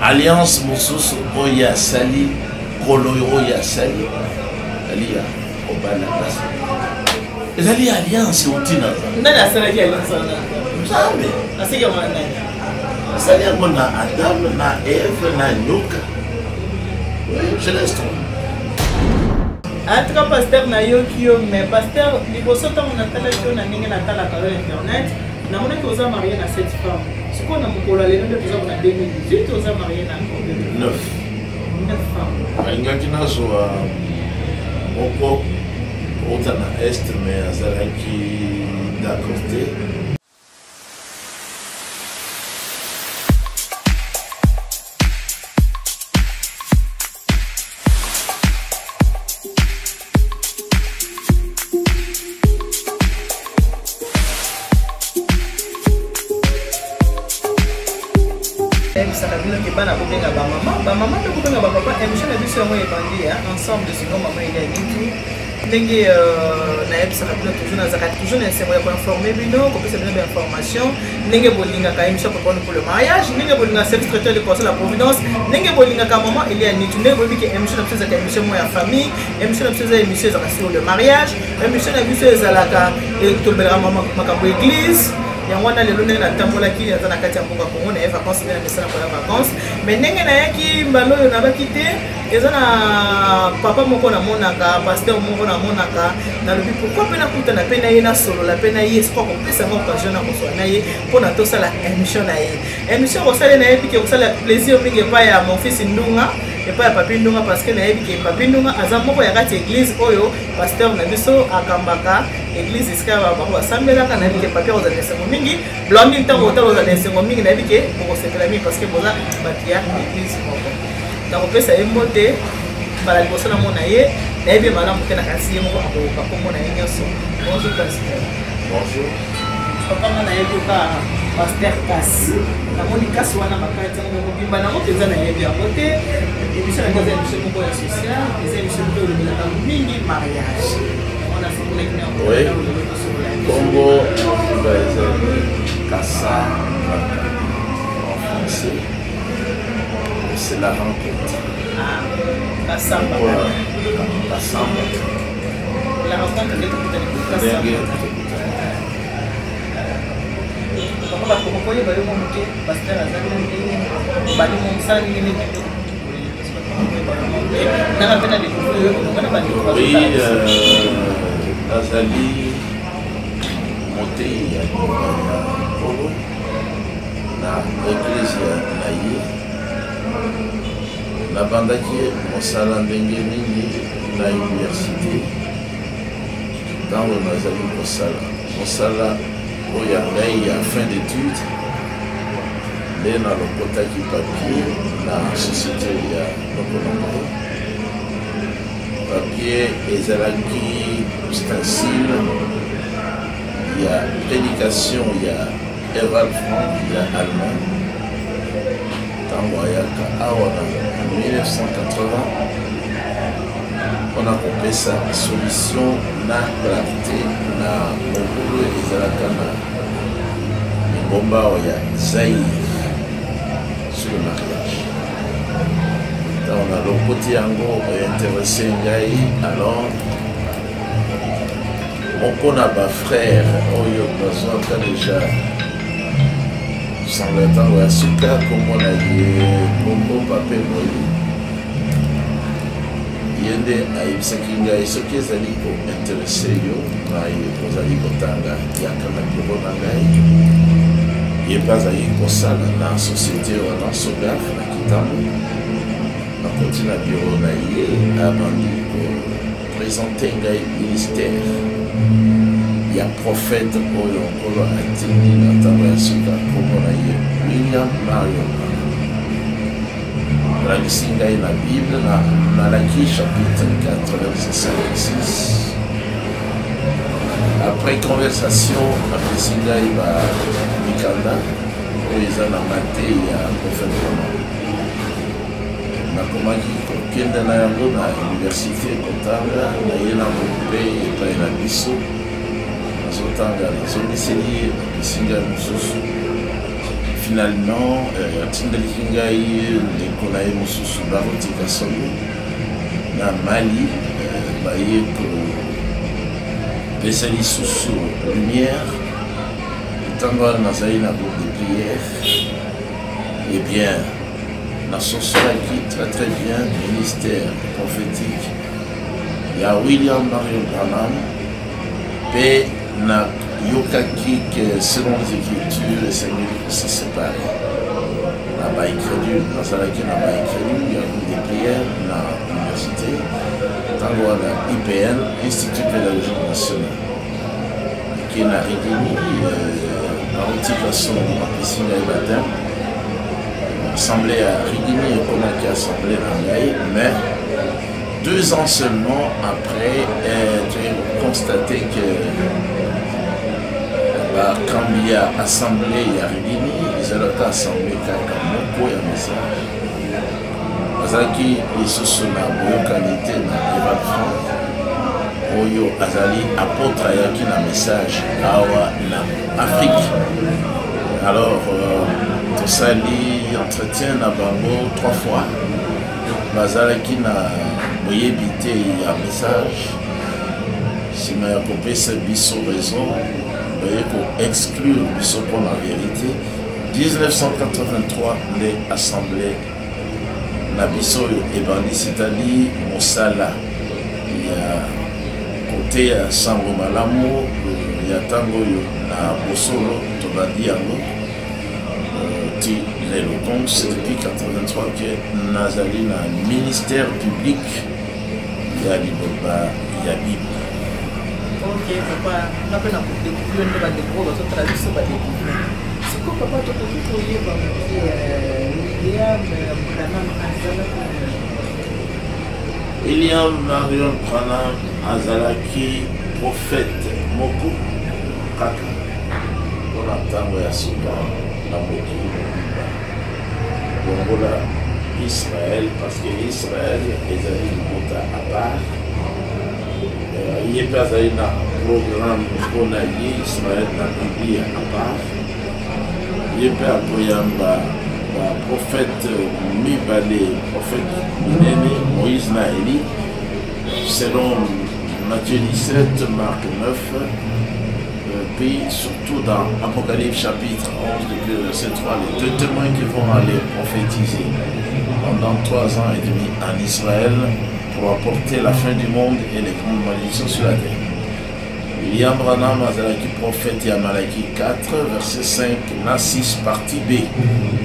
Alliance mosusu oyo asali, nkolo oyo asali, ezali ya kobala basi. Ezali alliance euti na Nzambe. Nani asalaki alliance wana? Nzambe. Aseki yango na nani? Asali yango na Adam, na Eve, na nyoka. Oui, Genèse 3. En tout cas, pasteur nayoki yo, mais pasteur liboso ntango natalaki yo na ndenge natalaka yo internet, namonaki oza marié na cette femme. Sikoyo na mokolo ya lelo nde toza na 2018, oza marié na combien de 9. 9 femmes. Nalingaki nazwa moko kouta na est, mais azalaki d'accord te. Nayebisaka bino ke bana bobenga bamama, bamama mpe kobenga bapapa. Émission na biso yango ebandi ya ensemble sinon mama Elia Nitu. Ndenge nayebisaka bino toujours, nazalaka toujours na esengo ya koinforme bino, kopesa bino bainformation ndenge bolingaka émission Papa pour le mariage, ndenge bolingaka service traiteur de conseil la providence, ndenge bolingaka mama Elia Nitu, ndenge boyebi ke émission na biso ezalaka émission moko ya famille. Émission na biso eza émission ezalaka sur le mariage. Émission na biso ezalaka tolobelaka makambo église. Yango wana lelo ndenge natambolaki, naza na kati ya mboka Congo, naye vacances, nde na mesana koya vacances, mais ndenge nayaki mbala oyo nabaki te, eza na papa moko namonaka, pasteur moko namonaka, nalobi pourquoi mpe nakutana mpe na ye, nasolola mpe na ye, sikoyo akopesa nga occasion na kozwa na ye mpona tosala émission na ye. Émission kosala nayebi ke kosala plaisir mingi epai ya mon fils Ndunga, epai ya Papi Ndunga, parce que nayebi ke Papi Ndunga aza moko ya kati ya église oyo pasteur na biso akambaka, église esika bango basambelaka. Nayebi ke Papi akozala na esengo mingi, Blandine ntango otala ozala na esengo mingi, nayebi ke bokosepela mingi parce que boza bato ya église moko. Nakopesa ye mbote mbala liboso namona ye, nayebi ye malamu te, nakanisi ye moko akoyoka kombo na ye nyonso. Bonjour pasteur. Bonjour. Papa, nga nayebi oka pasteur Kasi, namoni kasi wana bakati yango mobimba nango mpenza nayebi yango te. Émission na eza émission moko ya social, eza émission moko elobelaka mingi mariage. Yango nasokolaki na yango. Oui. Kombo mobimba ezali Kasa en français, c'est la rencontre. Ah, Kasamba. Kasamba. La rencontre nde tokutani. Ndenge tokutani. Papa, bato koyeba yo moke, pasteur aza nani, obandi mosala ndenge nini? Nanga mpe na découvrir yo elongo na bandeko. Oui, nazali motei ya liloba ya Nkolo na eklezia na ye. Nabandaki mosala ndenge nini? Na université, ntango nazali kosala mosala oyo ya ngai ya fin d'étude, nde nalokotaki papier na société ya noko na ngai. Papier ezalaki stencile ya prédication ya Ewald Frank ya Allemagne, ntango ayaka awa na 1980 mpona kopesa solution na clarté na mobulu ezalaka na lingomba awa ya Zaïre sur le mariage. Ntango nalokoti yango, intéressé ngai. Alors moko na bafrère oyo bazwaka déjà sango ya ntango ya suka, kombo na ye kombo Pape Moi, ye nde ayebisaki ngai: soki ezali kointeresse yo ngai ozali kotanga, yaka na biro na ngai. Ye mpe azali kosala na société wana Sogaf na Kitambo. Nakoti na biro na ye, abandi koprésente ngai ministère ya prophète oyo Nkolo atindi na ntango ya suka, nkombo na ye William Marion. Alakisi ngai na Bible na Malaki chapitre 4 verset 5 6. Après conversation, apesi ngai ba mikanda oyo eza na mate ya prophète Branham. Nakomaki kokende na yango na université kotanga, naye nango mpe epai na biso, nazotanga, nazongiseli ye, apesi ngai mosusu. Finalement, atindelaki ngai ndeko na ye mosusu Baruti Kasongo na Mali, baye kopesa lisusu lumière. Ntango wana nazali na groupe de prière, eh bien nasosolaki très très bien ministère prophétique ya William Marion Branham, mpe nayokaki que selon les Écritures esengeli kose séparer na baincrédule. Nazalaki na baincrédule ya groupe de prière na université, ntango wana IPN, Institut pédagogique national. Eke na Rigini, Baruti Kasongo bapesi ngai baptême. Assemblée ya Rigini ekomaki assemblée na ngai, mais 2 ans seulement après, toyei koconstater que bakambi ya assemblée ya Rigini ezalaka assemblée kaka moko ya message, bazalaki lisusu na boyokani te na Ewald Frank oyo azali apôtre ayaki na message awa na Afrique. Alors tosali entretien na bango trois fois, bazalaki na boyebi te ya message. Nsima ya kopesa biso raison, baye koexclure biso mpona vérité. 1983 nde assemblée na biso oyo ebandi, c'est-à-dire mosala ya koteya sango malamu ya ntango oyo na bosolo. Tobandi yango ti lelo. Donc c'est depuis 83 que nazali na ministère public ya liloba ya Bible. Ok papa, nga mpe na kodécouvrir nde bandeko oyo bazotala biso badécouvrir. Sikoyo papa, tokoki koyeba moke, William Branham azalaki? William Marion Branham azalaki prophète moko kaka mpona ntango ya suka na mokili mobimba, longola Israel, parce que Israel ezali libota à part. Ye mpe azali na programme mpona ye Israel na Biblia à part. Ye mpe akoyamba baprophète mibale, prophète minene, Moïse na Élie, selon Matthieu 17, Marc 9, puis surtout dans Apocalypse chapitre 11, depuis le verset 3, les deux témoins qui vont aller prophétiser pendant 3 ans et demi en Israël pour apporter la fin du monde et les grandes malédictions sur la terre. William Branham azalaki prophète ya Malaki 4 verset 5 na 6, partie B.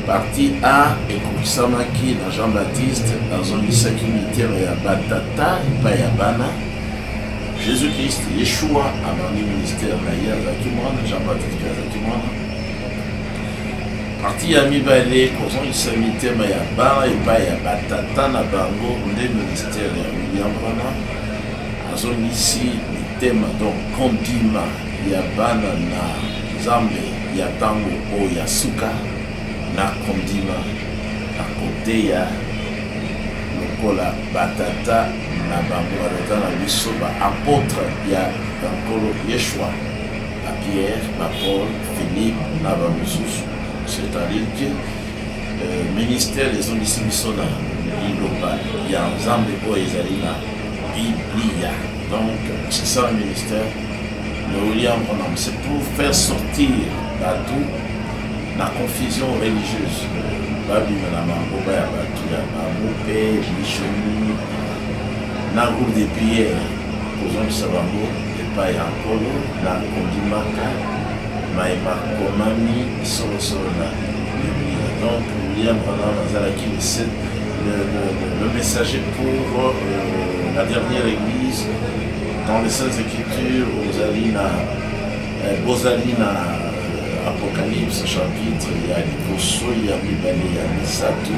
Partie A ekokisamaki na Jean-Baptiste, azongisaki mitema ya batata epai ya bana. Jésus-Christ, Yeshua, abandi ministère na ye, azalaki mwana, Jean-Baptiste mpe azalaki mwana. Partie ya mibale, kozongisa mitema ya bana epai ya batata na bango, nde ministère ya William Branham. Azongisi mitema, donc kondima ya bana na Nzambe ya ntango oyo ya suka na kondima na koteya lokola batata na bango, batata na biso baapôtre ya Nkolo Yeshua, bapierre, bapaul, Philippe na bamosusu. C'est-à-dire que ministère ezongisi biso na liloba ya Nzambe oyo ezali na Biblia. Donc c'est ça le ministère de William Branham, c'est pour faire sortir bato na confusion religieuse, babima na mangomba ya bato ya bamupe mishoni na groupe de prière, kozongisa bango epai ya Nkolo na kondimaka maye makomami solosolo na Biblia. Donc William Branham azalaki le messager pour la dernière église. Dans les Saintes Écritures, ozali na bozali na Apocalypse chapitre ya liboso, ya mibale, ya misato,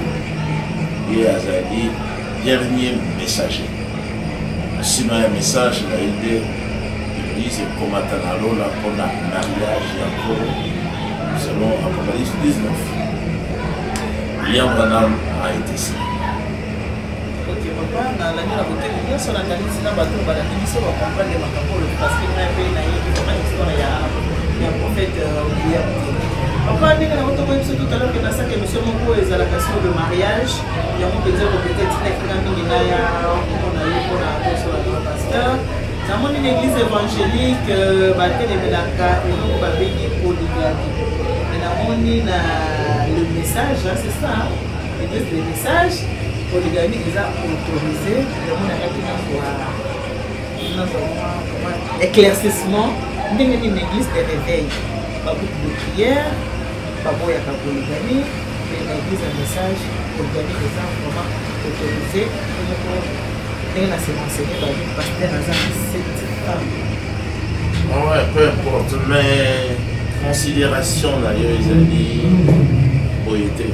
ye azali dernier messager. Nsima ya message na ye nde église ekomata na lola mpona mariage ya Nkolo, selon Apocalypse 19. William Branham a été ça. Ok papa, nalandi na bokebi nyonso. Nakanisi na bato balandi biso bacomprendre makambo oyo, parce que ngai mpe nayebi vraiment histoire ya prophète William te. Papa, ndenge na otokoyi biso tout à l'heure ke nasaka émission moko oyo ezalaka sur le mariage, yango mpenza ekopete etinaki nga mingi na ya komona ye mpona tosola na pasteur. Namoni na église évangélique euh, batelemelaka eloko babengi polygamie, mais namoni na le message, c'est ça, église le message, polygamie eza autorisé. Yango nayaki nazwa éclaircissement ndenge nini église de réveil, bagroupe de prière baboyaka polygamie, mais na église ya message polygamie eza vraiment autorisé. Moko ndenge na se renseigner, babi pasteur aza na sept femmes. Ouais, peu importe, mais considération na yo ezali boye te.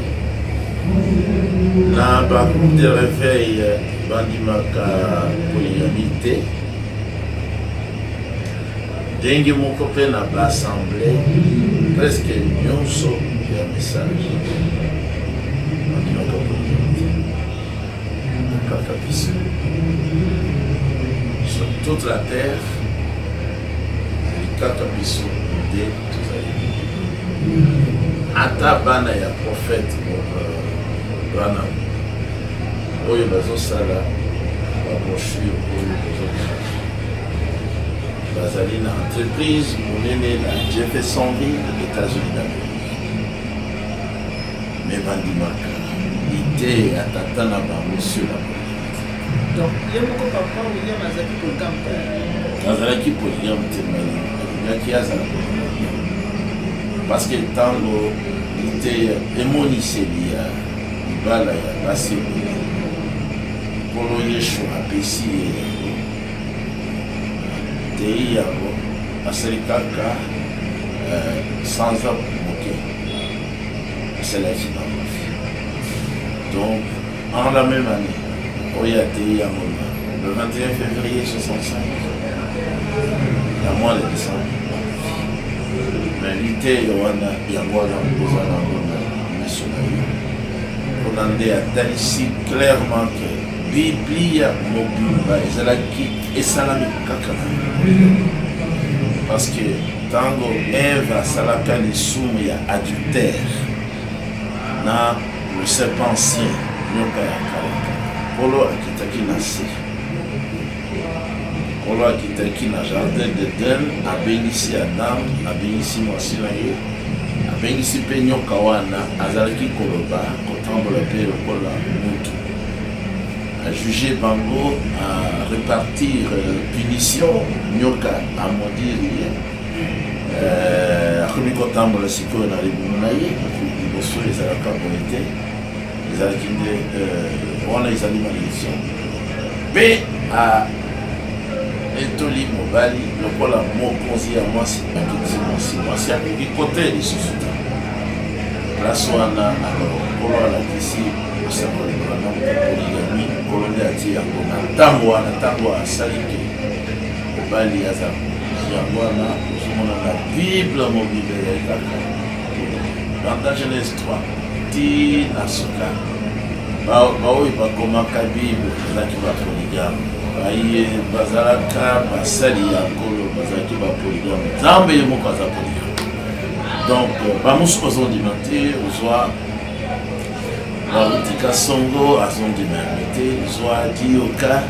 Na bagroupe de réveil bandimaka polygamie te, ndenge moko mpe na baassemblée presque nyonso ya message bandimaka polygamie te, kaka biso. Sur toute la terre, kaka biso nde tozali. Ata bana ya prophète bana oyo bazosala babrochure oyo bozomona, bazali na entreprise monene na Jeffersonville, États-Unis d'Amérique, mais bandimaka ite ya tata na bango sur la polygamie. Donc ye moko papa William azalaki polygame te? Azalaki polygame te, mais alingaki azala polygame, parce que ntango ite emoniseli ya libala ya basi ebele, Nkolo Yesu apesi ye yango, tei yango, asali kaka sanza moke, asalaki bango. Donc en la même année oyo atei yango, na le 21 février 65, na mois de décembre. Mais liteyo wana, yango wana kozala yango na miso na yo, mpona nde atalisi clairement ke Biblia mobimba ezalaki esalami kaka na, parce que ntango Eve asalaka lisumu ya adultère na le serpent ancien, nyoka ya kala, Nkolo akitaki na se. Nkolo akitaki na jardin d'Eden, abengisi Adam, abengisi mwasi na ye, abengisi mpe nyoka wana azalaki koloba, kotambola mpe lokola mutu. Ajuge bango, arepartir punition. Nyoka amaudire ye, akomi kotambola sikoyo na libumu na ye. Liboso ezalaka boye te, ezalaki nde wana ezali malédiction. Mpe etoli mobali lokola mokonzi ya mwasi, akitisi mwasi, mwasi akoki kote lisusu te place wana. Alors Nkolo alakisi osakoli vraiment polygamie, Nkolo nde atie yango na ntango wana, ntango asali ke mobali aza. Yango wana ozomona na Bible mobimba ezali kaka banda Genèse 3 ti na suka. Baoyo bakomaka Bible bazalaki bapolygame, baye bazalaka basali ya Nkolo bazalaki bapolygame. Nzambe ye moko aza polygame. Donc bamosusu bazondima te. Ozwa barutika songo, azondima yango te. Ozwa dioka,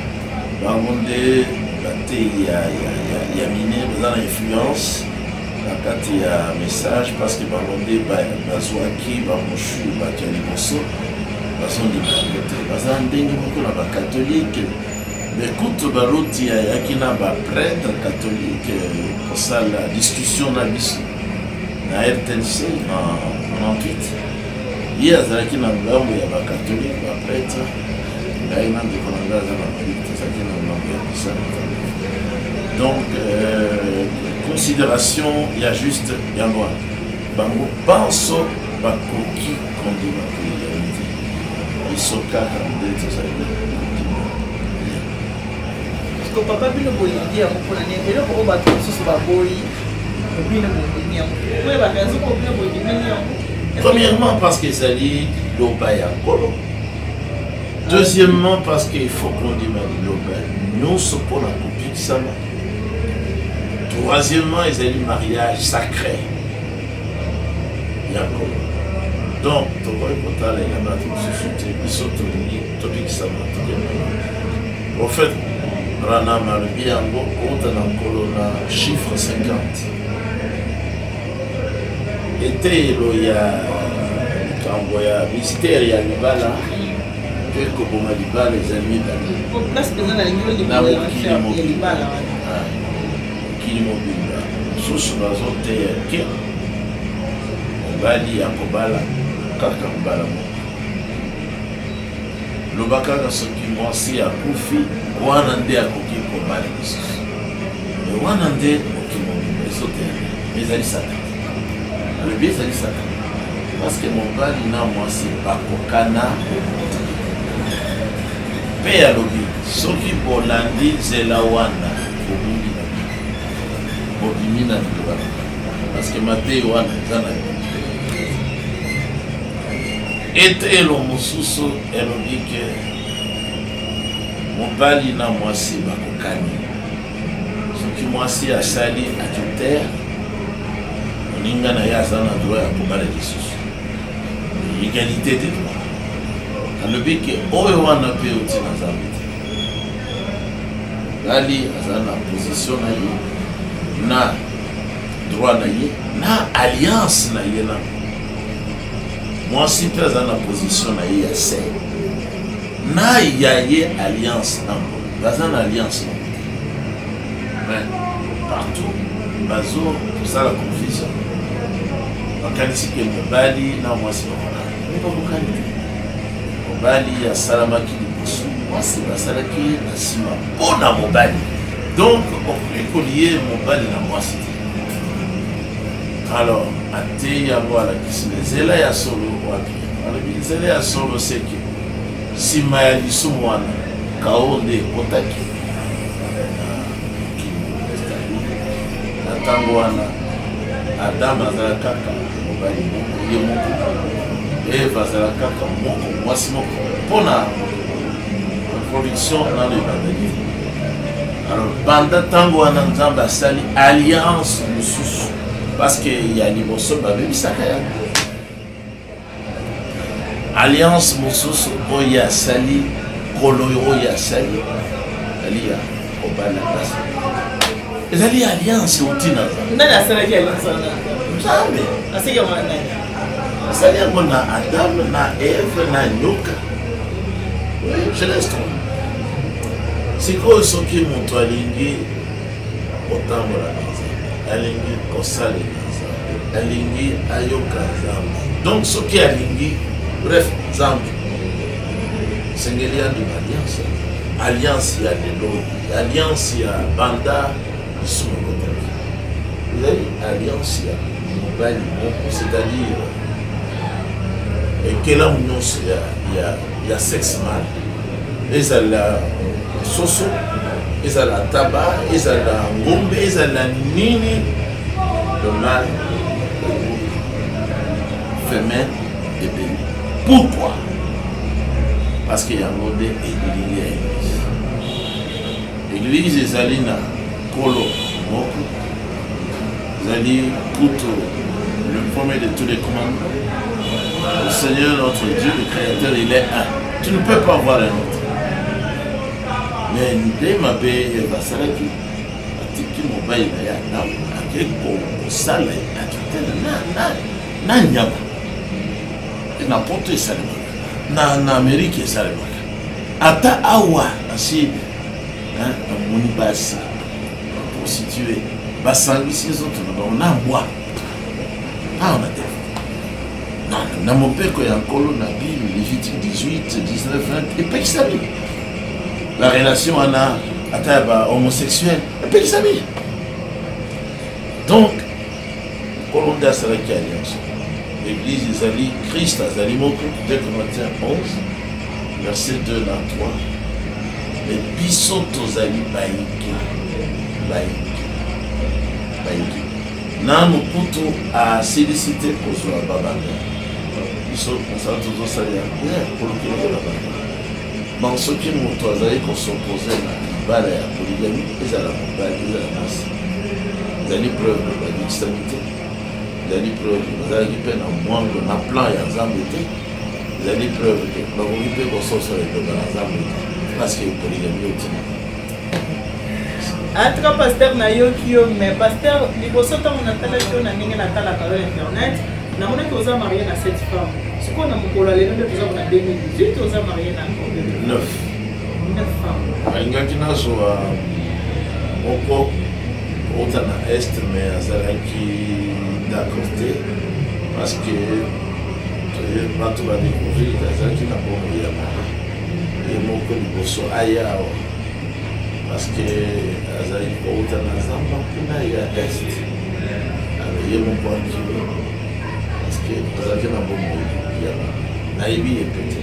bango nde bateyi ya mine, baza na influence na kati ya message, parce que bango nde bazwaki bamoshu bato ya liboso, bazondima yango te. Baza ndenge moko na bacatholique. Mais kutu Baruti ayaki na baprêtre catholique kosala discussion na biso na RTNC na 98. Ye azalaki na ngambo ya bacatholique, baprêtre. Ngai na ndeko na ngai aza na Mali, tozalaki na ngambo ya kosala. Donc considération ya juste yango wana, bango banso bakoki kondima polygamie te, biso kaka nde tozali kondima. Ko papa, bino bolingi yango mpona nini? Eloko oyo bato mosusu baboyi, bino bondimi yango, oyo baraison oyo bino bondimeli yango? Premièrement, parce que ezali liloba ya Nkolo. Deuxièmement, parce qu'il faut kondima liloba nyonso mpona kopikisama. Troisièmement, ezali mariage sacré. ya Nkolo. Donc tokoki kotalela bato mosusu te, biso tolingi tobikisama tokende. Prophète Branham alobi yango kouta na Nkolo na chiffre 50. Eteyelo ya likambo ya mystère ya libala mpe koboma libala ezali mibale na mokili mobimba. Ah, mokili mobimba mosusu bazoteya ke mobali akobala kaka mbala moko, loba kaka soki mwasi akufi, wana nde akoki kobala lisusu. Me wana nde mokili mobimba ezoteya, ezali Satan. Alobi ezali Satan parce que mobali na mwasi bakokana mpe alobi soki bolandi nzela wana, bobungi na bino, bobimi na liloba na Nzambe, parce que mateyi wana eza na etelo mosusu. Elobi ke mobali na mwasi bakokani, soki mwasi asali adultère, moninga na ye aza na droit ya kobala lisusu, égalité de droit. Alobi ke oyo wana mpe euti na Nzambe te. Mobali aza na position na ye, na droit na ye, na alliance na ye na mwasi mpe aza na position na ye ya se na ya ye alliance na Nkolo, baza na alliance na mais partout bazo kosala confusion, bakanisi ke mobali na mwasi bakokani, me bakokani te. Mobali asalamaki liboso, mwasi basalaki ye na nsima mpo na mobali. Donc okoki kolie mobali na mwasi te. Alors ateyi yango, alakisi na nzela ya solo wapi. Alobi nzela ya solo seke nsima ya lisumu wana kao nde ekotaki na mokili. Na ntango wana Adam azala kaka mobali moko, ye moko. Eve azala kaka moko, mwasi moko, mpona reproduction nano ebandaki te. Alors banda ntango wana Nzambe asali alliance mosusu, parce que ya liboso babebisaka yango. Alliance mosusu oyo asali kolo, oyo asali ezali ya kobala basi, ezali alliance euti na Nzambe. Nani asalaki alliance wana? Nzambe. Aseki yango na nani? Asali yango na Adam na Eve na nyoka. Oui, Genèse 3. Sikoyo soki moto alingi kotambola na Nzambe, alingi kosalela Nzambe, alingi ayoka Nzambe, donc soki alingi, bref, Nzambe, esengeli andima alliance, alliance ya lelo, alliance ya banda lisumu ekotaki, ezali alliance ya mobali moko, c'est-à-dire ekelamu nyonso ya sexe mâle, ezala soso, ezala taba, ezala ngombe, ezala nini, le mâle, femelle ebele. Pourquoi? Parce que yango nde elilingi ya église. Église ezali na Nkolo moko, ezali kutu le premier de tous les commandements: le Seigneur notre Dieu, le Créateur, il est un, tu ne peux pas voir un autre. Mais nde mabe basalaki, atiki mobali na ye Adamu, ake kosala adultère na nyama. Na Poto esalemaka, na Amerike esalemaka, ata awa na Sud namoni basi baprostitue basangisi nzoto na bango na mbwa awa na telefone. Na mobeko ya Nkolo na Bible, Lévitique 18, 19, 20, epekisami la relation wana, ata ya bahomosexuel epekisami. Donc Nkolo nde asalaki alliance. Église ezali, Christ azali moko, 2 Corinthiens 11 verset 2 na 3. Mais biso tozali bayike, bayike, bayike. Nanu kutu asilisi te kozwa babanda, biso mosala tozosalela kolukela babanda. Bon, soki moto azali kosopose na libala ya polygamie, ezala mobali, ezala mwasi, ezali preuve babikisami te. Ezali preuve bazalaki mpe na mwango na plan ya Nzambe te. Ezali preuve ke bakoki mpe kososola liloba na Nzambe te parce que polygamie otina. En tout cas, pasteur nayoki yo, mais pasteur liboso ntango natalaki yo na ndenge natalaka yo internet, namonaki oza marié na cette femme. Sikoyo na mokolo ya lelo nde toza na 2018, oza marié na combien de 9. 9 femmes. Alingaki nazwa moko kouta na est, mais azalaki d'accord te parce que bato badécouvrir azalaki na bomoi ya mabe ye moko liboso aya awa, parce que azalaki kouta na zamba kuna ya est. Alors ye moko akimi parce que azalaki na bomoi ya mabe. Nayebi ye pe te.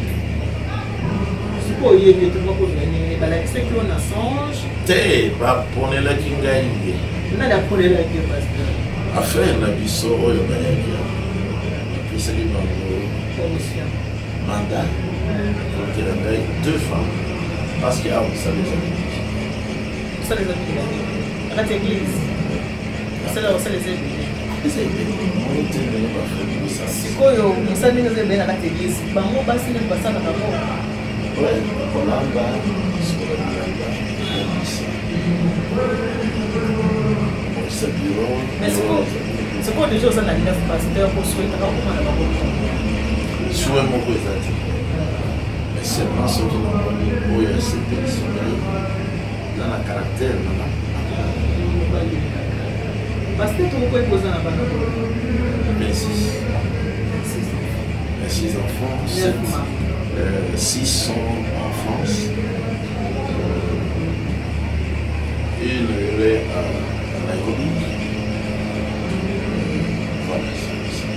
Sikoyo oyebi ete moko ozwa nini? Balakisaki yo na songe? Te, baponelaki ngai ye. Nani aponelaki yo, pasteur? Affaire na biso oyo bayaki awa, napesaki bango permission, mandat kokela ngai deux femmes, parce que awa mosala eza mingi. Mosala eza mingi na nini? Na kati ya église mosala, osala eza ebele. Eza ebele, omoni te ndenge bafrère misala. Sikoyo mosala ndenge eza ebele na kati ya église, bango basi nde basalaka ngo? Ouais, kolamba, sokola bilamba, kobongisa, kobongisa bureau. Mais sikoyo déjà oza na 9, pasteur, osouhaitaka okoma na bango combien? Souhait moko eza te, mais seulement soki namoni oyo asepelisi ngai, eza na caractère nanga. Pasteur, tokokoki koza na bana? 26. 26 enfants, 7, 6 sont en France. Une est à Nairobi. Voilà, c'est ça.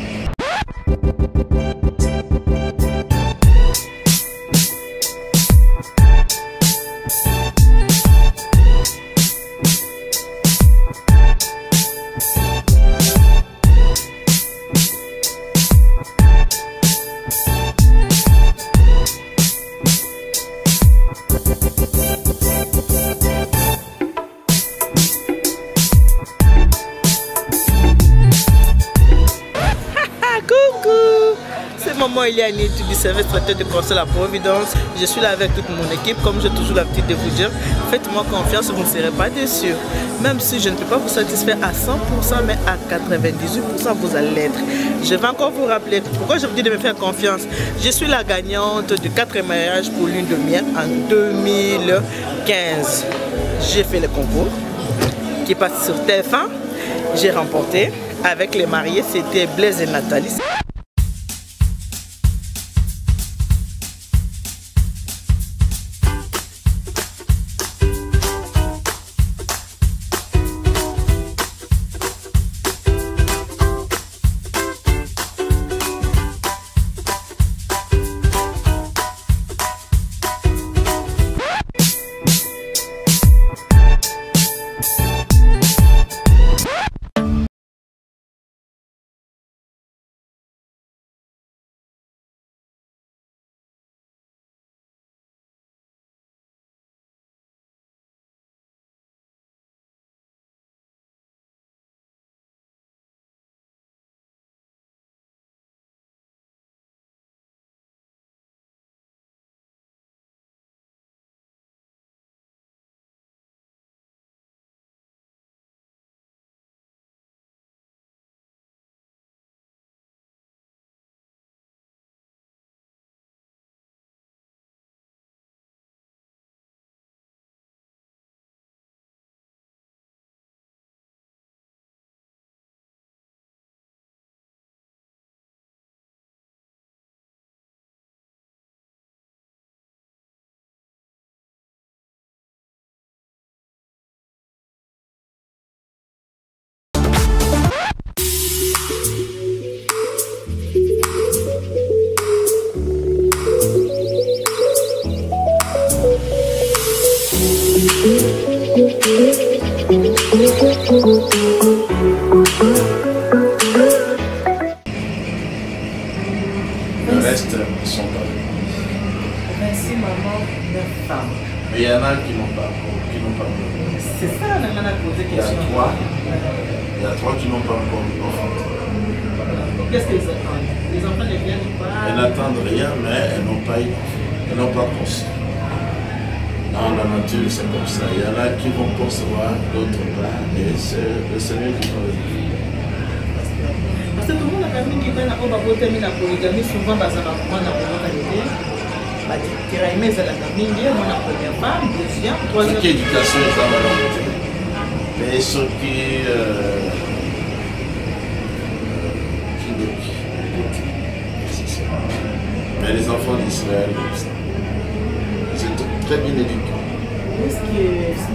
Coucou, c'est maman Eliane du service traiteur de conseil à la Providence. Je suis là avec toute mon équipe. Comme j'ai toujours l'habitude de vous dire, faites-moi confiance, vous ne serez pas déçus. Même si je ne peux pas vous satisfaire à 100%, mais à 98%, vous allez l'être. Je vais encore vous rappeler pourquoi je vous dis de me faire confiance. Je suis la gagnante de 4 mariages pour lune de miel en 2015. J'ai fait le concours qui passe sur TF1. J'ai remporté avec les mariés, c'était Blaise et Nathalie. Le reste ne sont pas venus. 26 mamans, 9 femmes. Mais il y en a qui n'ont pas encore, qui n'ont pas encore. C'est ça, on a posé Il y a question. trois. Il y a trois qui n'ont pas encore enfanté. Qu'est-ce qu'elles attendent? Les enfants ne viennent pas. Elles n'attendent rien, mais elles n'ont pas, elles n'ont pas conçu. Dans la nature, c'est comme ça. Il y en a qui vont concevoir, d'autres pas. Et c'est le Seigneur qui donne les enfants. Parce que tomonaka mingi bana oyo babotami na polygamie, souvent bazalaka mwana koyokani te, batiraime ezalaka mingi, mwana première femme, deuxième, troisième. Soki éducation eza malamu te, mpe soki kindoki ekoti, c'est ça. Mais les enfants d'Israël, ils étaient très bien éduqués. Est-ce que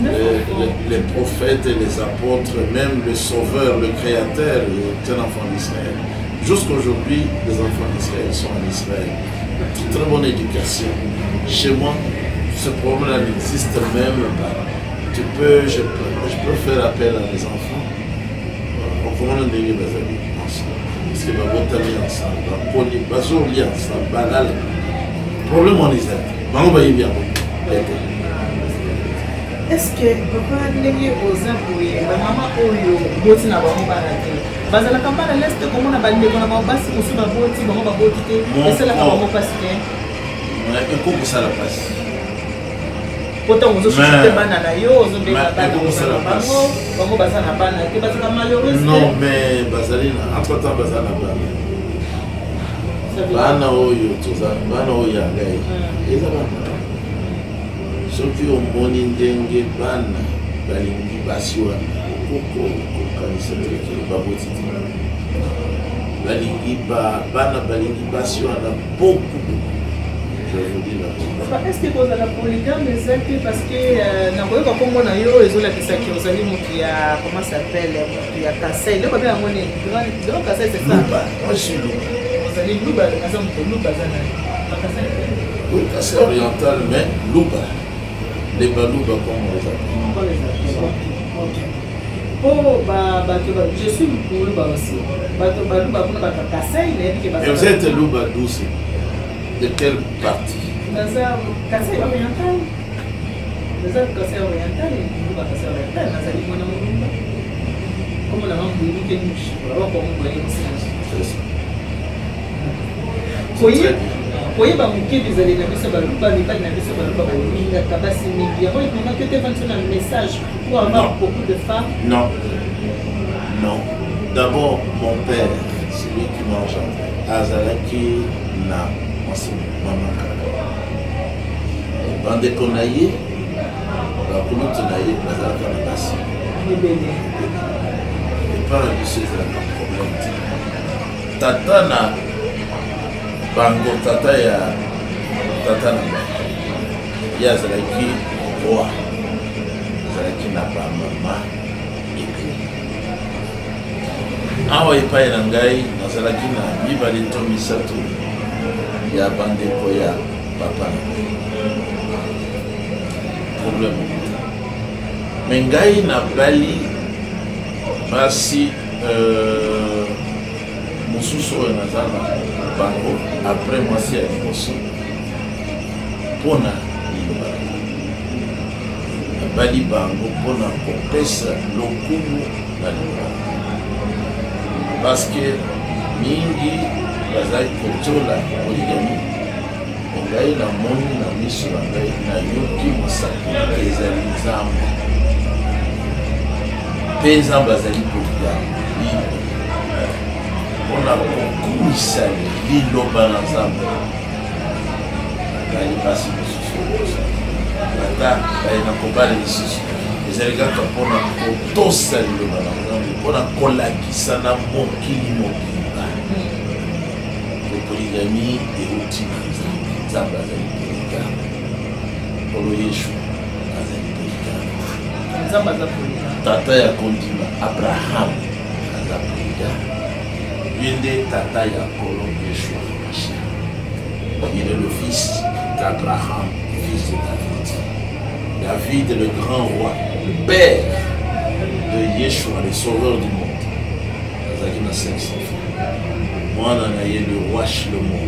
neuf enfants? Les prophètes et les apôtres, même le Sauveur, le Créateur, est un enfant d'Israël. Jusqu'aujourd'hui, les enfants d'Israël sont en Israël. Très bonne éducation. Chez moi, ce problème n'existe même pas. Tu peux, je peux faire appel à mes enfants. Okomona ndenge bazali ensemble. Parce que babotami ensemble, bakoli, bazolia ensemble, balala. Problème wana eza te. Bango bayebi yango te. Est-ce que papa, ndenge oza boye, bamama oyo boti na bango bana te bazalaka mbala leste komona bandeko na bango basi mosusu baboti, bango baboti te, esalaka bango mpasi te? Ekoki kosala mpasi. Po ntango ozosusu bana na yo, ozobenga bana na bango, bango baza na bana te, bazalaka malheureuse? Non, mais bazali na, entre temps baza na bana. Bana oyo toza, bana oyo ya ngai eza bana. Soki omoni ndenge bana balingi basi wana, okoko kokanisa te baboti te. Balingi bana, balingi basi wana beaucoup beaucoup, je vous dis la vérité. Est ce que kozala polygame eza te? Parce que nakoyoka nkombo na yo ezolakisaki ozali motu ya, comment s'appelle, motu ya Kasai. Eloko abe yango nini? Grand Kasai, c'est ça? Luba, moi je suis Luba. Ozali Luba? Aza moto Luba, aza nani? Bakasai? Oui, Kasai oriental, mais Luba, les Baluba comme on les appelle. On les appelle, ok. Po bato, je suis Moluba aussi. Bato Baluba kuna, bato Kasai, nayebi ke. Et vous êtes Luba d'où? De quelle partie? Naza Kasai oriental, naza Kasai oriental, Luba Kasai oriental. Nazali mwana Molumba, komona mamburuke mushikola wakomongwele mosinji. C'est ça. Koyeba moke bizali na biso Baluba, mibali na biso Baluba balingaka basi mingi. Yango ebimaki te vanti na message pour avoir Non. beaucoup de femmes? Non. Non. D'abord, mon père, celui qui m'a engendré, azalaki na mwasi mama kaka. Bandeko na ye, bakulutu na ye bazalaka na basi ebele. Epai na biso ezalaka problème te. Tata na bango, tata ya tata na bango, ye azalaki roi, azalaki na bamama ebele. Awa epai na ngai, nazalaki na mibale to misato ya bandeko ya papa na ngai. Problème okuta me ngai nabali basi mosusu oyo naza na bango après mwasi ya liboso, mpona liloba na ngai. Nabali bango mpona kopesa lokumu na liloba, parce que mingi bazali kotiola polygamie. Ngai namoni na miso na ngai, nayoki mosakoli, ezali Nzambe, mpe Nzambe azali polygame libre. Mpona kokumisa liloba na Nzambe, ngai basi mosusu ata baye na kobala lisusu, ezali kaka mpona kotosa liloba na Nzambe, mpona kolakisa na mokili mobimba que polygamie euti na Nzambe. Nzambe azali polygame, Nkolo Yesu azali polygame. Nzambe aza polygame. Tata ya kondima Abraham aza polygame. Ye nde tata ya Nkolo Yeshua Mashiach. Il est le fils d'Abraham, fils de David. David, le grand roi, le père de Yeshua, le sauveur du monde, azalaki na 500 enfants. Mwana na ye, le roi Shlomo,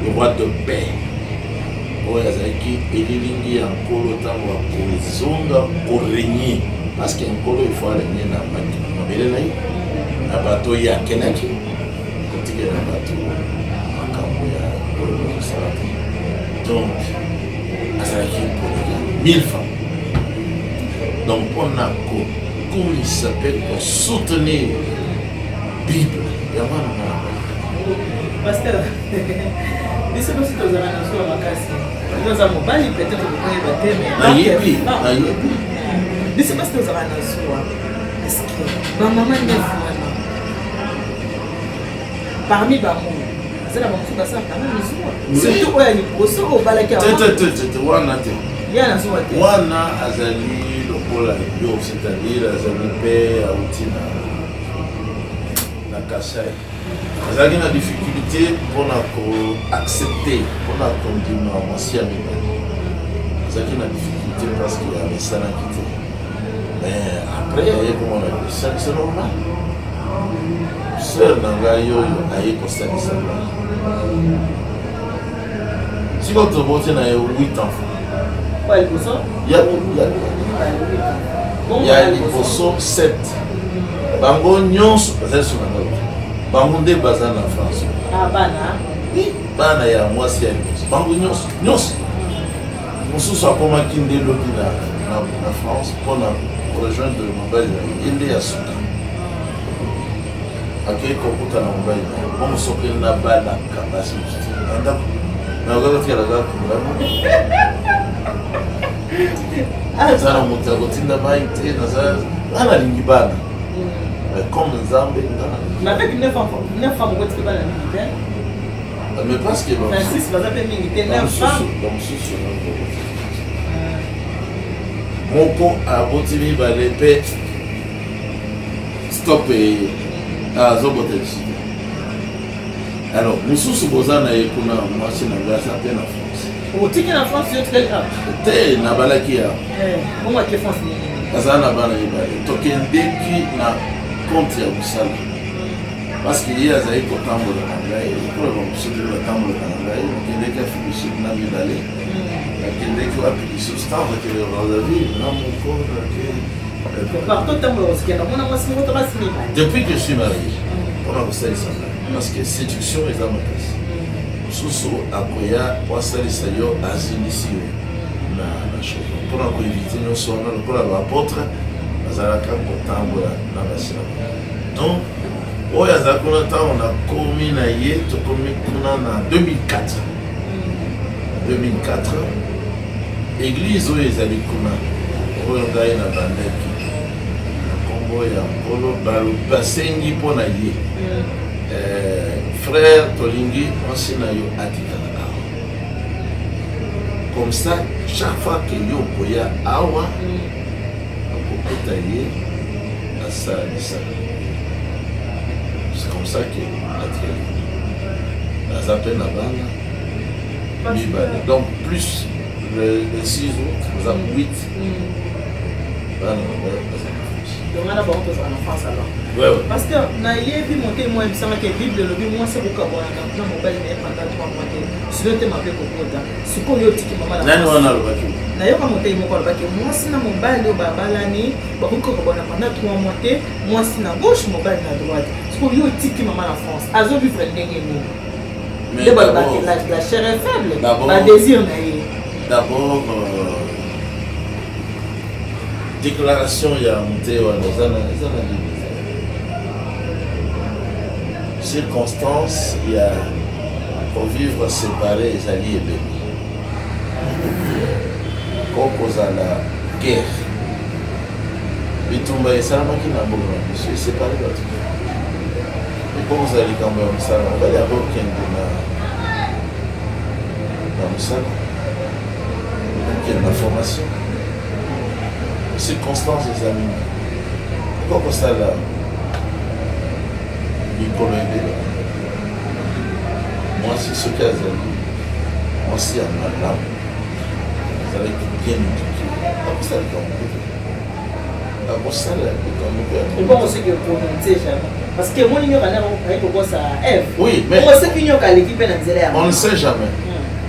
le roi de paix, oyo azalaki elilingi ya Nkolo ntango akozonga korégner, parce que Nkolo, il faut arégner na mabele na ye, na bato oyo akelaki. Kotikela bato makambo ya oyo bazosala te. Donc azalaki polygame, 1000 femmes. Donc mpona kokumisa mpe kosoutenir Bible yango wana nga na Pasteur, biso biso tozala na zuwa makasi. Oza mobali peut-être okoyeba te, mais nayebi, nayebi. Biso basi tozala na zuwa. Est-ce que bamama neuf wana, parmi bango aza na bamosusu basalaka nano zuwa, surtout oyo ya liboso oyo obalaki? Te, te, te, wana te. Ya na zuwa te. Wana azali lokola yo, c'est-à-dire azali mpe auti na Kasai. Azalaki na difficulté mpona koaccepte, mpona kondima mwasi ya mibali. Azalaki na difficulté parce que amesanaki te, mais après aye komona que c'est normal. Sœur na ngai oyo aye kosalisa ngai, sikoyo toboti na ye 8 enfants. Ya liboso 7, bango nyonso bazali so na ngai. Bango nde baza na France, bana ya mwasi ya liboso, bango nyonso nyonso. Mosusu akomaki nde lobi na France mpona korejoindre mobali na ye. Ye nde ya suka akei kokutana mobali na ye. Bongo soki nabalaka basi mosusu na ndako, nakoki kotikala kaka kongamo, naza na moto ya kotinda mai te. Naza nga nalingi bana comme Nzambe nga. Mais avec 9 enfants, 9 femmes, okotika bana mingi te. Mais parce que 26 baza mpe mingi te, 9 femmes. Bamosusu moko aboti mibale mpe stop, azobota lisusu te. Alors mosusu boza na ye kuna, mwasi na ngai aza mpe na France. Otiki na France, yo tikali awa? Te, nabalaki ya. Bongo ake France nini? Aza na bana mibale. Tokendeki na compte ya mosala parce que ye azali kotambola na ngai lokola bamosusu nde batambolaka na ngai. Nakendeki Afrique du Sud na mibale, nakendeki wapi lisusu, ntango nakende Brazzaville na moko, nake Partout otambola, kozikenda mona mwasi moko to basi mibale. Depuis que je suis marié, mpona kosalisa ngai, parce que séduction eza makasi. Mosusu akoya po asalisa yo, azindisi yo na chose. Mpona koéviter nyonso wana, lokola baapôtre bazalaka kotambola na basi na bango. Donc oyo azala kuna, ntango nakomi na ye, tokomi kuna na 2004. 2004, église oyo ezali kuna, oyo ngai nabandaki na nkombo ya Nkolo, basengi mpo na ye: "Frère, tolingi mwasi na yo atikala awa, comme ça chaque fois que yo okoya awa, akokuta ye asalisa." C'est comme ça que atikali, aza mpe na bana mibale. Donc plus les six autres, baza huit bana na ngai baza na France. Donc wana bango tozala na France alors? Ouais. Parce que nayebi mote mwa ebisamaki, Bible elobi mwasi akokabwana na mobali na ye pendant 3 mois te, sinon te mabe kokota. Sikoyo otiki mama na Nani wana alobaki? Nayoka motei moko alobaki mwasi na mobali oyo babalani bakoki kokabwana pendant 3 mois te, mwasi na gauche, mobali na droite. Sikoyo yo otiki mama na France, azovivre ndenge nini? Nde balobaki la chair est faible, badésir na ye. D'abord, déclaration ya mote wana eza na nini, circonstance ya kovivre séparé ezali ebele. Ko kozala guerre, bitumba esalamaki na mboka na biso, eséparé bato. Eko kozala likambo ya mosala, mobali akokende na mosala, okende na formation. Circonstance eza mingi. Eko kosala mikolo ebele. Mwasi soki azali mwasi ya malamu, azalaki bien éduqué, akosala likambo moko te, akosala likambo moko ya Ebongo soki eprononcé jamais, parce que emoni nyoka nde ayi kokosa Eve. Oui, mais Bongo soki nyoka aleki mpe na nzela ya on ne sait jamais.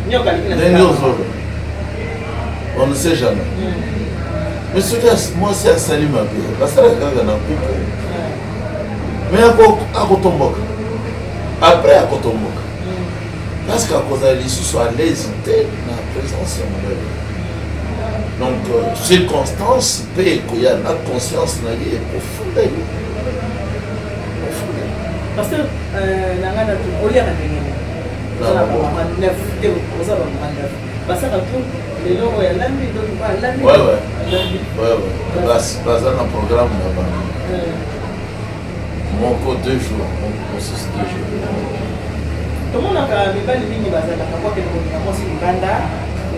Nyoka aleki na Ndenge nzela ya ozoloba, on ne sait jamais. Mais soki mwasi asali mabe, basalaka kaka na couple, mais akotomboka. Après akotomboka parce que akozala lisusu à l'aise te na présence ya mobali. Donc circonstance mpe ekoya na conscience na ye, ekofunda ye, ekofunda ye. Parce que na ngai na oliaka ndenge nini? Oza na bamama neuf te? Oza bamama neuf, basaka tu lelo oyo alambi, donc oyo alambi. Ouais. Alambi. Ouais. Baza na programme na bango. Moko 2 jours, moko mosusu 2 jours. Tomonaka mibali mingi bazalaka kokende kolinga mwasi libanda.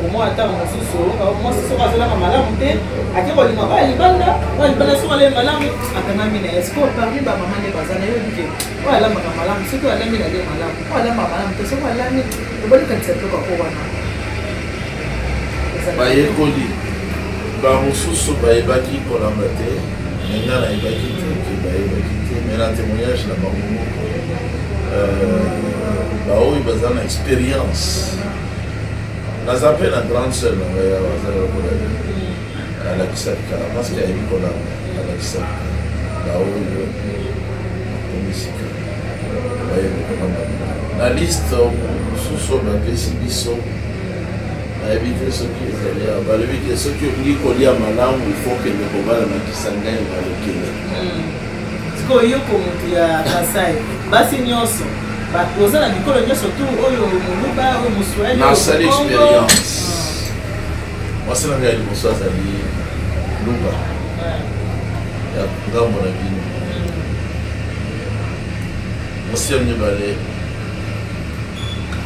Omwa ntango mosusu mwasi soki azolaka malamu te, ake kolinga oyo libanda, oyo libanda soki alemi malamu, akangami na ye. Sikoyo parmi bamama nde baza na yo, yebi ke oyo alambaka malamu, soki oyo alambi na lie malamu, oyo alambaka malamu te, soki alami obalikanisa biloko ako wana. Bayekoli bamosusu bayebaki kolamba te, me nga nayebaki te ke bayebaki te. Me na témoignage na bango moko, baoyo baza na expérience, naza mpe na grande sœur na ngai awa, aza lokola ye, alakisaka kala parce que ayebi kolamba, alakisaka baoyo bakomi sika, bayebi kolamba. Na liste mosusu oyo bapesi biso, nayebi te soki ezali awa, balobi ke soki olingi kolia malamu, il faut kende kobala na Kisangani, balokele. Sikoyo yo ko motu ya Kasai, basi nyonso oza na bikolo nyonso tu, oyo Moluba, oyo Moswahili? Nasali expérience. Mwasi na ngai ya liboso azali Luba ya ngambo na bino. Mwasi ya mibale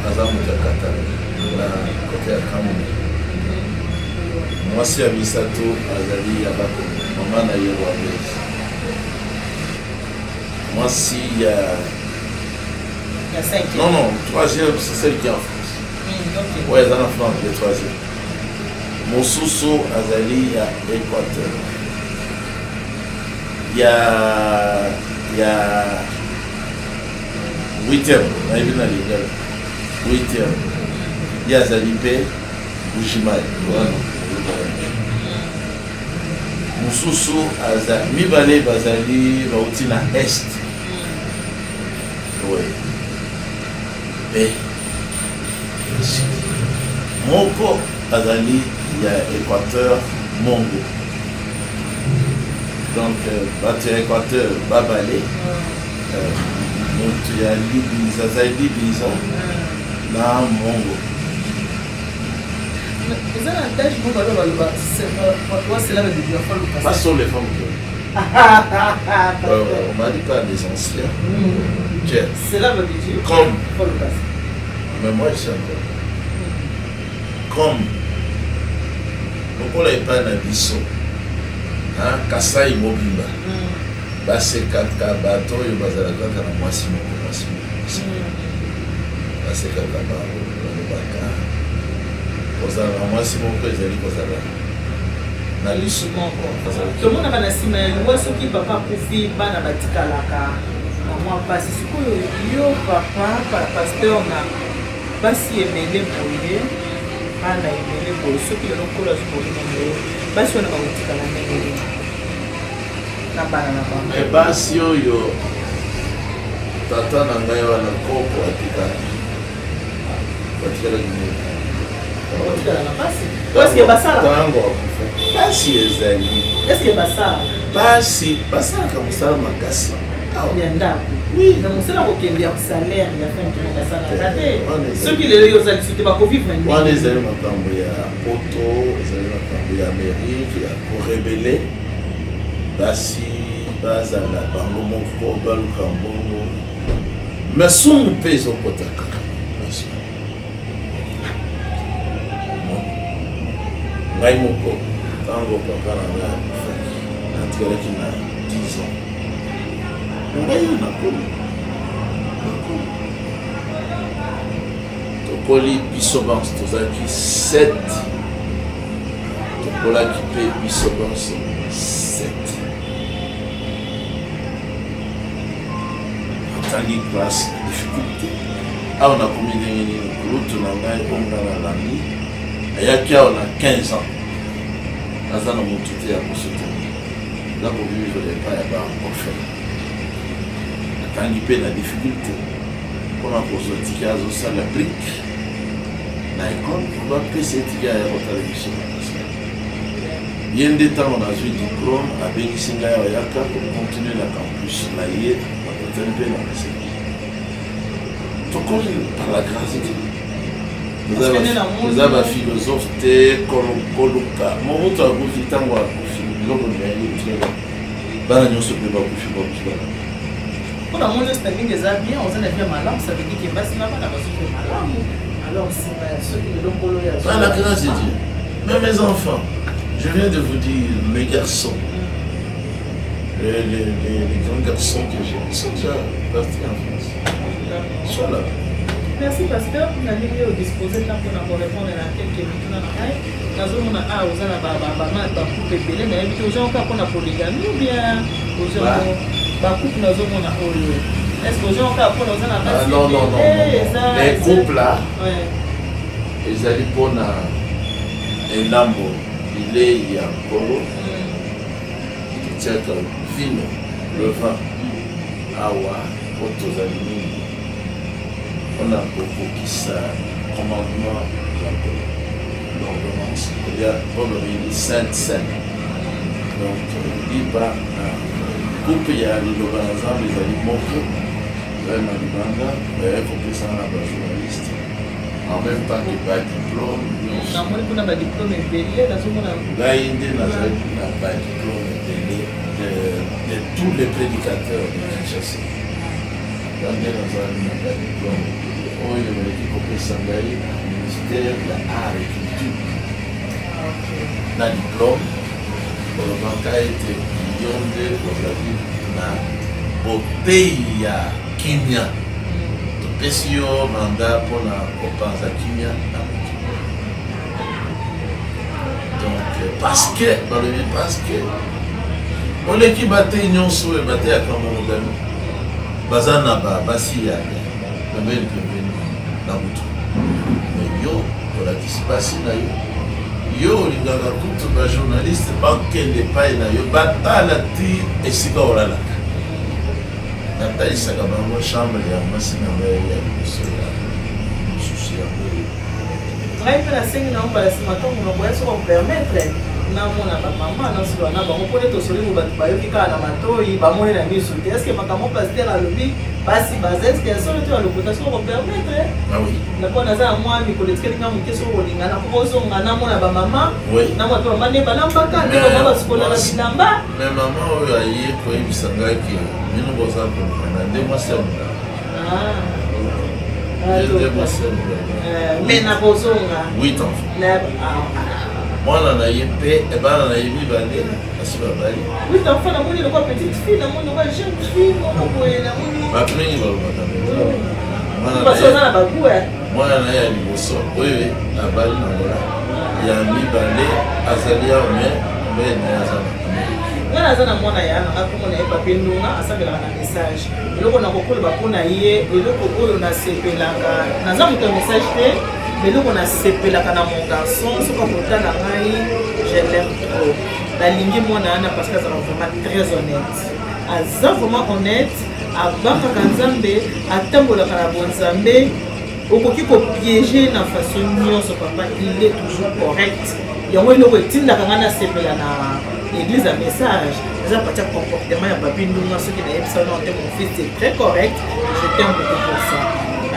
aza moto ya Katanga, na côté ya Kamuni. Mwasi ya misato azali ya Bakongo, mama na ye rwandaise. Mwasi ya Ya cinquième? Non, troisième, c'est celle qui est en France. Ok. Oyo aza na France, le troisième. Mosusu azali ya Équateur, ya huitième, nayebi na lingala, huitième, ye azali mpe Mbujimayi wana. Mosusu aza, mibale bazali bauti na Est. Oui, mpe moko azali ya Équateur, Mongo. Donc bato ya Équateur babale, moto ya Libiza azali Libiza na Mongo. Eza na adage moko baloba, wasela babiblia. Pas sur les femmes. On m'a dit par des anciens. Tiens, Cela veut dire comme, Folukas. Mais moi je sais encore. Comme, lokola epai na biso, hein, Kasai mobimba, basekaka bato oyo bazala kaka na mwasi moko, mwasi moko, mwasi moko. Basekaka bango, balobaka kozala na mwasi moko ezali kozala na lisu moko. Azalaki- Tomonaka na nsima ya liwa, soki papa akufi, bana batikalaka na mwa mpasi. Sikoyo yo papa pasteur, na basi ebele boye, bana ebele boye, soki lelo Nkolo azwi molimo na yo, basi wana bakotikala ndenge nini na bana na bango? Me basi oyo tata na ngai wana koko atikaki, batikalaki nini? Bakotikala na mpasi. Est-ce basala? Ntango akufa, pasi ezali. Est-ce basala? Pasi, basalaka mosala makasi awa. Ya ndako? Oui. Na mosala kokende ya salaire ya fin du mois, basalaka te. Wana ezali- Soki lelo yo oza lisu te, bakovivre wana ndenge? Ezali makambo ya Poto, ezali makambo ya Amérique, ya korebele. Basi bazala bango moko, baluka mbongo. Masumu mpe ezokota kaka masumu. Non. Ngai moko, ntango papa na ngai akufaki, natikalaki na 10 ans. Ngai oyo nakoli, nakoli, tokoli biso banso, tozalaki 7, tokolaki mpe biso banso 7. Natangi classe na difficulté. Awa nakomi ndenge nini? Kulutu na ngai oyo nga nalandi ayaki awa na 15 ans, aza na motu te ya kosoutenir, aza kovivre epai ya baorphelin. Atangi mpe na difficulté. mpona kozwa tike, azosala brique na école po bapesa ye tike aya kotala biso na Pascal. Ye nde ntango nazwi diplôme, abengisi ngai ayaka kocontinue na campus na ye. Bakutani mpe na maseki, tokoli par la grâce de Dieu. Eza baphilosophe te koluka. Mobutu akufi, ntango akufi, biloko na ye etikali, bana nyonso mpe bakufi, bakufi bana. Mpona moni standing eza bien, oza na vie ya malamu, ça veut dire que basi na bana bazwi mpe malamu. Alors nsima ya soki lelo nkolo ya Par la grâce de Dieu. Même mes enfants, je viens de vous dire, mes garçons, les grands garçons que j'ai, ils sont déjà partis en France. Ils sont là. Merci pasteur na ndenge odispose ntango mpona korépondre na quelques mituna na ngai. Nazomona awa oza na bacoupe ebele, nayebi te oza kaka mpona polygamie ou bien oza bacoupe. Nazomona oyo, est ce que oza kaka mpona oza na basi? Non, non, non, non. Les couples là, ezali mpona elambo, bilei ya Nkolo. Totiaka vino, le vin awa, po tozali mingi, mpona kokokisa commandement ya Nkolo, l'ordonnance kolia oyo babengi Sainte Cène. Donc lipa na coupe ya liloba na Nzambe ezali moko, ezali na libanda. Bayaki kopesanga na bajournaliste en même temps que badiplôme nyonso. Namoni kuna badiplôme ebele, nazomona. Ngai nde nazali na badiplôme ebele de tous les prédicateurs de Kinshasa. Nga nde nazali na badiplôme ebele oyo bayaki kopesa ngai na ministère ya Art et Culture, na diplôme kolobaka ete yo nde ozali na botei ya kimia, topesi yo mandat mpona kopanza kimia na mokili. Donc parce que balobi, parce que oleki batei nyonso oyo bateyaka monogami, baza na basi ya pembeni pembeni na butu, mais yo olakisi basi na yo. Yo olingaka kutu bajournaliste bakende epai na yo, batala ti esika olalaka. Natalisaka bango chambre ya mwasi na ngai ya liboso, ya mosusu yango. Ngai mpe nasengi na mbala nsima, ntongo nakoya, soki opermettre, namona bamama, nasolola na bango, mpone tosoli bato bayoki kaka na matoi, bamoni na miso te. Est-ce makambo pasteur alobi, basi baza, est-ce ya solo te balokota? Soki okopermettre, napo naza na mwa mikolo etikali nga moke, soki kolinga nakokozonga, namona bamama, namona mpe mama nde balambaka, nde bamama basukolaka bilamba. Mais mama oyo aye koyebisa ngai ke bino boza kolukana nde mwasi ya molanga, ye nde mwasi ya molanga. Mais nakozonga. Huit enfants, mwana na ye mpe bana na ye mibale basi babali. Huit enfants, namoni lokwa petite fille, namoni lokwa jeune fille moko boye, namoni. Bato mingi balobaka. Basoza na bagu. Mwana na ye ya liboso oyo abali na Ngola, ya mibale azali awa, mais mobali na ye aza na Amérique. Nga naza na mwana ya nanga, komona ye Pape Ndunga, asambelaka na Message. Eloko na kokoloba mpo na ye, eloko oyo nasepelaka, naza moto ya Message te, eloko nasepelaka na mon garçon, soki akotala ngai, je l'aime trop, nalingi mwana wana parce que azalaka vraiment très honnête, aza vraiment honnête, abangaka Nzambe, atambolaka na bonzambe. Okoki kopiéger na façon nyonso, papa il est toujours correct. Yango eloko etindaka ngai nasepela na église ya Message, eza parti ya comportement ya Papi Ndunga. Soki nayebisa no te, mon fils est très correct, je t'aime beaucoup pour ça.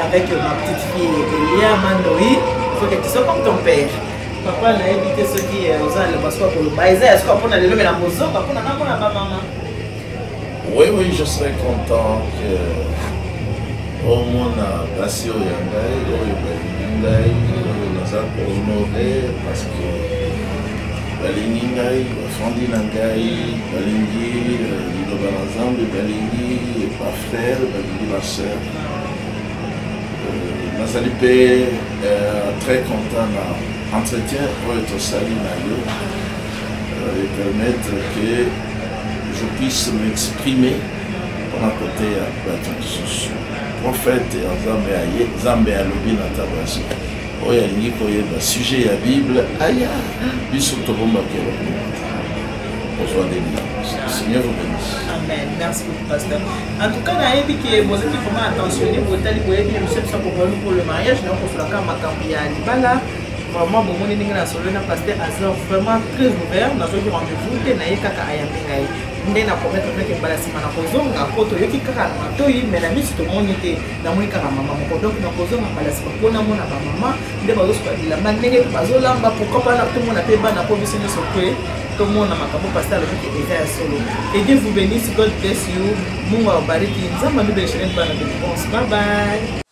Avec ma petite fille Elia Mandoi, faut que tu sois comme ton père. Papa, nayebi te soki oza na libaso ya koloba, eza ya soka mpona lelo, me na kozonga mpona namona bamama. Oui, je serais content que omona basi oyo ya ngai, oyo balingi ngai, oyo naza kohonorer parce que balingi ngai, bafandi na ngai, balingi liloba na Nzambe, balingi bafrère, balingi basœur. Nazali mpe très content na entretien oyo tosali na yo et permettre que je puisse m'exprimer mpona koteya bato lisusu. Prophète ya Nzambe aye, Nzambe alobi na ntango ya sika, oyo alingi koyeba sujet ya Bible, aya. Biso tobombaki eloko moko te. Kozwa délivrance. Seigneur vous bénisse. Amen. Merci beaucoup, pasteur. En tout cas, nayebi ke bozalaki vraiment attentionné, botali, boyebi émission biso koponi pour le mariage, na kosolaka makambo ya libala. Vraiment, bomoni ndenge nasololi na pasteur, aza vraiment très ouvert. Nazwaki rendez-vous te na ye, kaka ayambi ngai. Nde na promettre mpe mbala nsima na kozonga, mpo toyoki kaka na matoi, mais na miso tomoni te, namoni kaka mama moko. Donc nakozonga mbala nsima mpo namona bamama nde bazosuka bilamba, ndenge mpe bazolamba. Pourquoi pas tomona mpe bana, mpo biso nyonso mpe tomona makambo pasteur alobi ke eza ya solo. Que Dieu vous bénisse. God bless you. Mungu awabariki. Nzambe amibeleshele bana de. Bye bye.